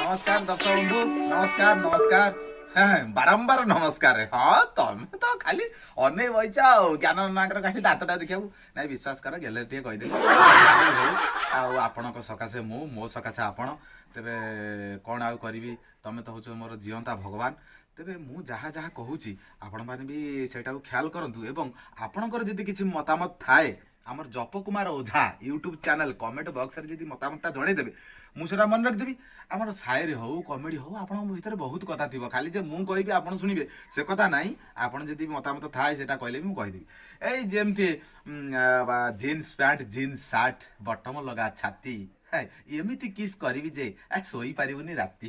ନମସ୍କାର ଦର୍ଶକ ବନ୍ଧୁ, ନମସ୍କାର, ନମସ୍କାର। ହଁ, ବାରମ୍ବାର ନମସ୍କାର। ହଁ, ତମେ ତ ଖାଲି ଅନେଇ ବଇଛ ଆଉ ଜ୍ଞାନ ନନାଙ୍କର ଖାଲି ଦାନ୍ତଟା ଦେଖିବାକୁ। ନାଇଁ, ବିଶ୍ୱାସ କର, ଗେଲେ ଟିକେ କହିଦେଲି। ହଉ, ଆଉ ଆପଣଙ୍କ ସକାଶେ ମୁଁ, ମୋ ସକାଶେ ଆପଣ। ତେବେ କ'ଣ ଆଉ କରିବି? ତମେ ତ ହଉଛ ମୋର ଜିଅନ୍ତା ଭଗବାନ। ତେବେ ମୁଁ ଯାହା ଯାହା କହୁଛି, ଆପଣମାନେ ବି ସେଇଟାକୁ ଖ୍ୟାଲ କରନ୍ତୁ ଏବଂ ଆପଣଙ୍କର ଯଦି କିଛି ମତାମତ ଥାଏ, ଆମର ଜପ Kumar Ojha YouTube channel comment ବକ୍ସରେ ଯଦି ମତାମତଟା ଜଣେଇଦେବେ, ମୁଁ ସେଇଟା ମନେ ରଖିଦେବି। ଆମର ସାଏରୀ ହଉ, କମେଡ଼ି ହଉ, ଆପଣଙ୍କ ଭିତରେ ବହୁତ କଥା ଥିବ। ଖାଲି ଯେ ମୁଁ କହିବି, ଆପଣ ଶୁଣିବେ, ସେ କଥା ନାହିଁ। ଆପଣ ଯଦି ମତାମତ ଥାଏ, ସେଇଟା କହିଲେ ବି ମୁଁ କହିଦେବି। ଏଇ ଯେମିତି jeans pant, jeans shirt, button ଲଗା ଛାତି, ହେ, ଏମିତି କିସ୍ କରିବି ଯେ ଶୋଇପାରିବୁନି ରାତି।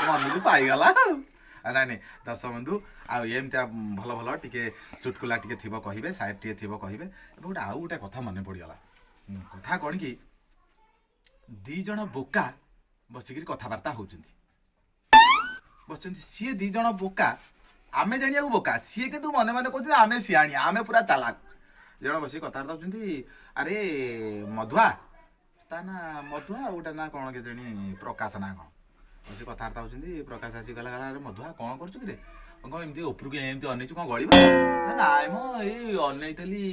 ମନକୁ ପାଇଗଲା ଆଉ। ନାଇଁ ନାଇଁ, ଦର୍ଶକ ବନ୍ଧୁ, ଆଉ ଏମିତିଆ ଭଲ ଭଲ ଟିକେ ଚୁଟକୁଲା ଟିକେ ଥିବ କହିବେ, ସାଏରୀ ଟିକେ ଥିବ କହିବେ। ଏବଂ ଗୋଟେ ଆଉ ଗୋଟେ କଥା ମନେ ପଡ଼ିଗଲା। କଥା କ'ଣ କି, ଦି ଜଣ ବୋକା ବସିକିରି କଥାବାର୍ତ୍ତା ହଉଛନ୍ତି, ବସିଛନ୍ତି ସିଏ। ଦି ଜଣ ବୋକା, ଆମେ ଜାଣିବାକୁ ବୋକା, ସିଏ କିନ୍ତୁ ମନେ ମନେ କହୁଛନ୍ତି ଆମେ ସିଆଣିଆ, ଆମେ ପୁରା ଚାଲାକ। ଜଣ ବସିକି କଥାବାର୍ତ୍ତା ହଉଛନ୍ତି। ଆରେ ମଧୁଆ, ତା ନା ମଧୁଆ, ଆଉ ଗୋଟେ ନା କ'ଣ କେଜାଣି, ପ୍ରକାଶ ନା କ'ଣ, ବସି କଥାବାର୍ତ୍ତା ହଉଛନ୍ତି। ପ୍ରକାଶ ଆସି କହିଲା, କହିଲା, "ଆରେ ମଧୁଆ, କ'ଣ କରୁଛୁ କିରେ? କ'ଣ ଏମିତି ଉପରକୁ ଏମିତି ଅନେଇଛୁ? କ'ଣ ଗଳିବ ନା?" "ନାଇଁ ମ, ଏଇ ଅନେଇଥିଲି।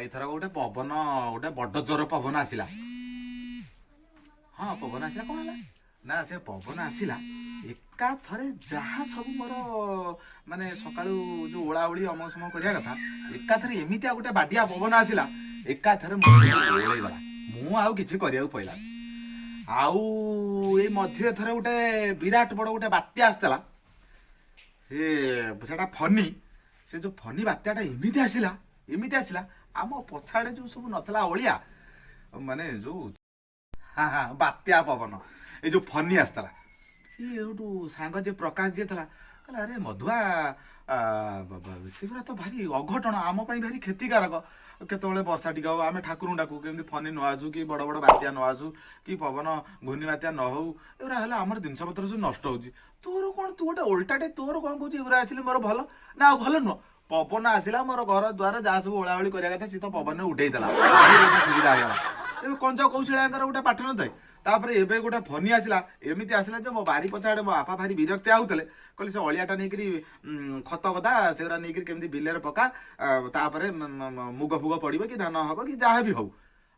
ଏଇଥରକ ଗୋଟେ ପବନ, ଗୋଟେ ବଡ ଜୋର ପବନ ଆସିଲା।" "ହଁ, ପବନ ଆସିଲା, କ'ଣ ହେଲା?" "ନା, ସେ ପବନ ଆସିଲା, ଏକାଥରେ ଯାହା ସବୁ ମୋର ମାନେ ସକାଳୁ ଯୋଉ ଓଳା ଓଳି ଅମକ ସମକ କରିବା କଥା, ଏକାଥରେ ଏମିତିଆ ଗୋଟେ ବାଡ଼ିଆ ପବନ ଆସିଲା, ଏକାଥରେ ମୋ ସବୁ ଓଳେଇଦେଲା। ମୁଁ ଆଉ କିଛି କରିବାକୁ ପଇଲା। ଆଉ ଏଇ ମଝିରେ ଥରେ ଗୋଟେ ବିରାଟ ବଡ ଗୋଟେ ବାତ୍ୟା ଆସିଥିଲା, ସେ ସେଟା ଫନି। ସେ ଯୋଉ ଫନି ବାତ୍ୟାଟା ଏମିତି ଆସିଲା, ଏମିତି ଆସିଲା, ଆମ ପଛଆଡ଼େ ଯୋଉ ସବୁ ନଥିଲା ଅଳିଆ, ମାନେ ଯୋଉ ହଁ ହଁ ବାତ୍ୟା ପବନ, ଏଇ ଯୋଉ ଫନି ଆସିଥିଲା।" ଇଏ ଏଇଠୁ ସାଙ୍ଗ ଯିଏ ପ୍ରକାଶ ଯିଏ ଥିଲା କହିଲା, "ଆରେ ମଧୁଆ, ସେଗୁଡ଼ା ତ ଭାରି ଅଘଟଣ, ଆମ ପାଇଁ ଭାରି କ୍ଷତିକାରକ। କେତେବେଳେ ବର୍ଷା ଟିକେ ହବ, ଆମେ ଠାକୁରଙ୍କୁ ଡାକୁ କେମିତି ଫନି ନ ଆସୁ କି ବଡ଼ ବଡ଼ ବାତ୍ୟା ନ ଆସୁ କି ପବନ ଘୂର୍ଣ୍ଣି ବାତ୍ୟା ନ ହଉ। ଏଗୁଡ଼ା ହେଲେ ଆମର ଜିନିଷପତ୍ର ସବୁ ନଷ୍ଟ ହଉଛି। ତୋର କ'ଣ? ତୁ ଗୋଟେ ଓଲଟାଟେ, ତୋର କ'ଣ କହୁଛୁ ଏଗୁଡ଼ା ଆସିଲେ ମୋର ଭଲ ନା?" "ଆଉ ଭଲ ନୁହଁ? ପବନ ଆସିଲା, ମୋର ଘର ଦ୍ୱାର ଯାହା ସବୁ ଓଳାଓଳି କରିବା କଥା, ସେ ତ ପବନରେ ଉଠେଇ ଦେଲା, ସୁବିଧା ହେଇଗଲା।" ଏବେ କଞ୍ଜ କୌଶଳାଙ୍କର ଗୋଟେ ପାଠ ନଥାଏ। "ତାପରେ ଏବେ ଗୋଟେ ଫନି ଆସିଲା, ଏମିତି ଆସିଲା ଯେ ମୋ ବାରି ପଛ ଆଡ଼େ ମୋ ବାପା ଭାରି ବିରକ୍ତିଆ ହଉଥିଲେ। କହିଲେ ସେ ଅଳିଆଟା ନେଇକିରି ଖତ କଥା ସେଗୁଡ଼ା ନେଇକିରି କେମିତି ବିଲରେ ପକା, ତାପରେ ମୁଗ ଫୁଗ ପଡ଼ିବ କି ଧାନ ହବ କି ଯାହା ବି ହଉ।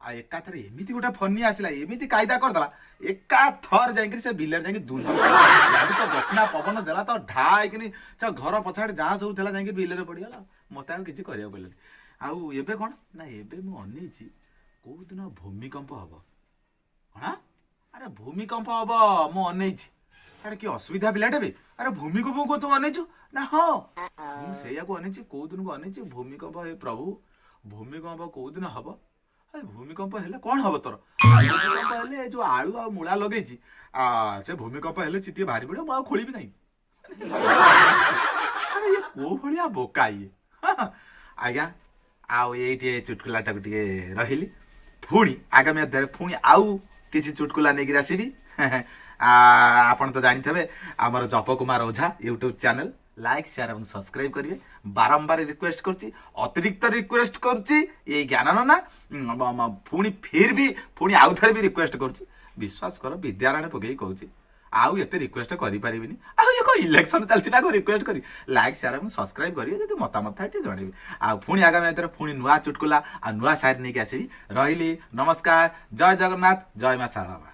ଆଉ ଏକାଥରେ ଏମିତି ଗୋଟେ ଫନି ଆସିଲା, ଏମିତି କାଇଦା କରିଦେଲା, ଏକାଥର ଯାଇକିରି ସେ ବିଲରେ ଯାଇକି ଦୁଲ ତ ଦକ୍ଷିଣା ପବନ ଦେଲା ତ ଢା ହେଇକିନି ସେ ଘର ପଛଆଡ଼େ ଯାହା ସବୁ ଥିଲା ଯାଇକି ବିଲରେ ପଡ଼ିଗଲା। ମତେ ଆଉ କିଛି କରିବାକୁ ପଡ଼ିଲାନି। ଆଉ ଏବେ କ'ଣ ନା, ଏବେ ମୁଁ ଅନେଇଛି କୋଉ ଦିନ ଭୂମିକମ୍ପ ହବ।" "କଣ?" "ଆରେ ଭୂମିକମ୍ପ ହବ, ମୁଁ ଅନେଇଛି।" "ଆରେ କି ଅସୁବିଧା ପିଲାଟା ବି! ଆରେ ଭୂମିକମ୍ପକୁ ତୁ ଅନେଇଛୁ?" "ନା, ହଁ, ମୁଁ ସେଇଆକୁ ଅନେଇଛି। କୋଉ ଦିନକୁ ଅନେଇଛି ଭୂମିକମ୍ପ। ହେ ପ୍ରଭୁ, ଭୂମିକମ୍ପ କୋଉ ଦିନ ହବ? ଆରେ ଭୂମିକମ୍ପ ହେଲେ କ'ଣ ହବ ତୋର?" "ଭୂମିକମ୍ପ ହେଲେ ଏ ଯୋଉ ଆଳୁ ଆଉ ମୂଳା ଲଗେଇଛି, ସେ ଭୂମିକମ୍ପ ହେଲେ ସେ ଟିକେ ବାହାରି ପଡ଼ିବ, ମୁଁ ଆଉ ଖୋଳିବି କାହିଁ?" ଆରେ ଇଏ କୋଉ ଭଳିଆ ବୋକା ଇଏ! ଆଜ୍ଞା, ଆଉ ଏଇଠି ଏ ଚୁଟକୁଲାଟାକୁ ଟିକେ ରହିଲି। ପୁଣି ଆଗାମୀ ଅଧ୍ୟାୟରେ ପୁଣି ଆଉ କିଛି ଚୁଟକୁଲା ନେଇକିରି ଆସିବି। ଆପଣ ତ ଜାଣିଥିବେ, ଆମର ଜପ Kumar Ojha YouTube channel like, share ଏବଂ ସବସ୍କ୍ରାଇବ୍ କରିବେ। ବାରମ୍ବାର ରିକ୍ୱେଷ୍ଟ କରୁଛି, ଅତିରିକ୍ତ ରିକ୍ୱେଷ୍ଟ କରୁଛି ଏଇ ଜ୍ଞାନ ନନା। ପୁଣି ଫିର ବି, ପୁଣି ଆଉ ଥରେ ବି ରିକ୍ୱେଷ୍ଟ କରୁଛି। ବିଶ୍ୱାସ କର, ବିଦ୍ୟାରାଣେ ପକେଇକି କହୁଛି, ଆଉ ଏତେ ରିକ୍ୱେଷ୍ଟ କରିପାରିବିନି। ଆଉ ଇଏ କ'ଣ ଇଲେକ୍ସନ ଚାଲିଛି ନା କ'ଣ ରିକ୍ୱେଷ୍ଟ କରି? ଲାଇକ୍, ସେୟାର ଏବଂ ସବସ୍କ୍ରାଇବ୍ କରିବେ। ଯଦି ମତାମତ ଥାଏ, ଟିକେ ଜଣେଇବେ। ଆଉ ପୁଣି ଆଗାମୀ ଭିତରେ ପୁଣି ନୂଆ ଚୁଟକୁଲା ଆଉ ନୂଆ ସାଏରୀ ନେଇକି ଆସିବି। ରହିଲି, ନମସ୍କାର, ଜୟ ଜଗନ୍ନାଥ, ଜୟ ମା ଶାରଳା ମା।